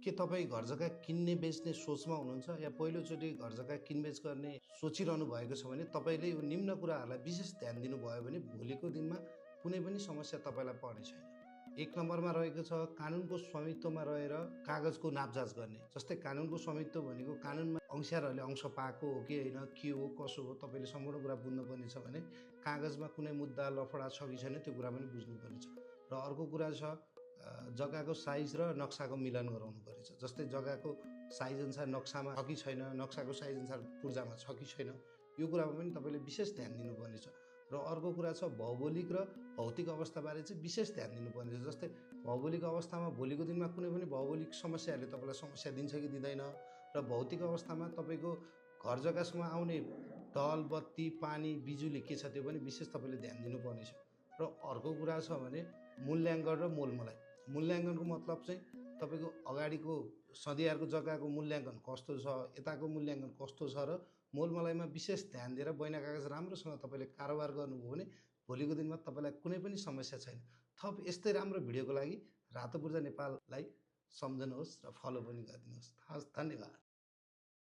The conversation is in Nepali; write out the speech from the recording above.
के तपाईँ घर जग्गा किन्ने बेच्ने सोचमा हुनुहुन्छ या पहिलोचोटि घर जग्गा किनबेच गर्ने सोचिरहनु भएको छ भने तपाईँले यो निम्न कुराहरूलाई विशेष ध्यान दिनुभयो भने भोलिको दिनमा कुनै पनि समस्या तपाईँलाई पर्ने छैन। एक नम्बरमा रहेको छ कानुनको स्वामित्वमा रहेर कागजको नापजाँच गर्ने। जस्तै कानुनको स्वामित्व भनेको कानुनमा अंशियारहरूले अंश पाएको हो कि होइन, के हो कसो हो तपाईँले सम्पूर्ण कुरा बुझ्नुपर्ने छ भने कागजमा कुनै मुद्दा लफडा छ कि छैन त्यो कुरा पनि बुझ्नुपर्ने छ। र अर्को कुरा छ जग्गाको साइज र नक्साको मिलन गराउनु परेछ। जस्तै जग्गाको साइज अनुसार नक्सामा छ कि छैन, नक्साको साइज अनुसार पूर्जामा छ कि छैन, यो कुरामा पनि तपाईँले विशेष ध्यान दिनुपर्ने छ। र अर्को कुरा छ भौगोलिक र भौतिक अवस्थाबारे चाहिँ विशेष ध्यान दिनुपर्ने छ। जस्तै भौगोलिक अवस्थामा भोलिको दिनमा कुनै पनि भौगोलिक समस्याहरूले तपाईँलाई समस्या दिन्छ कि दिँदैन, र भौतिक अवस्थामा तपाईँको घर जग्गासँग आउने ढल बत्ती पानी बिजुली के छ त्यो पनि विशेष तपाईँले ध्यान दिनुपर्ने छ। र अर्को कुरा छ भने मूल्याङ्कन र मोलमलाइ। मूल्याङ्कनको मतलब चाहिँ तपाईँको अगाडिको सदियारको जग्गाको मूल्याङ्कन कस्तो छ, यताको मूल्याङ्कन कस्तो छ, र मोलमलाइमा विशेष ध्यान दिएर बैना कागज राम्रोसँग तपाईँले कारोबार गर्नुभयो भने भोलिको दिनमा तपाईँलाई कुनै पनि समस्या छैन। थप यस्तै राम्रो भिडियोको लागि रातो पूर्जा नेपाललाई सम्झनुहोस् र फलो पनि गरिदिनुहोस्। हस्, धन्यवाद।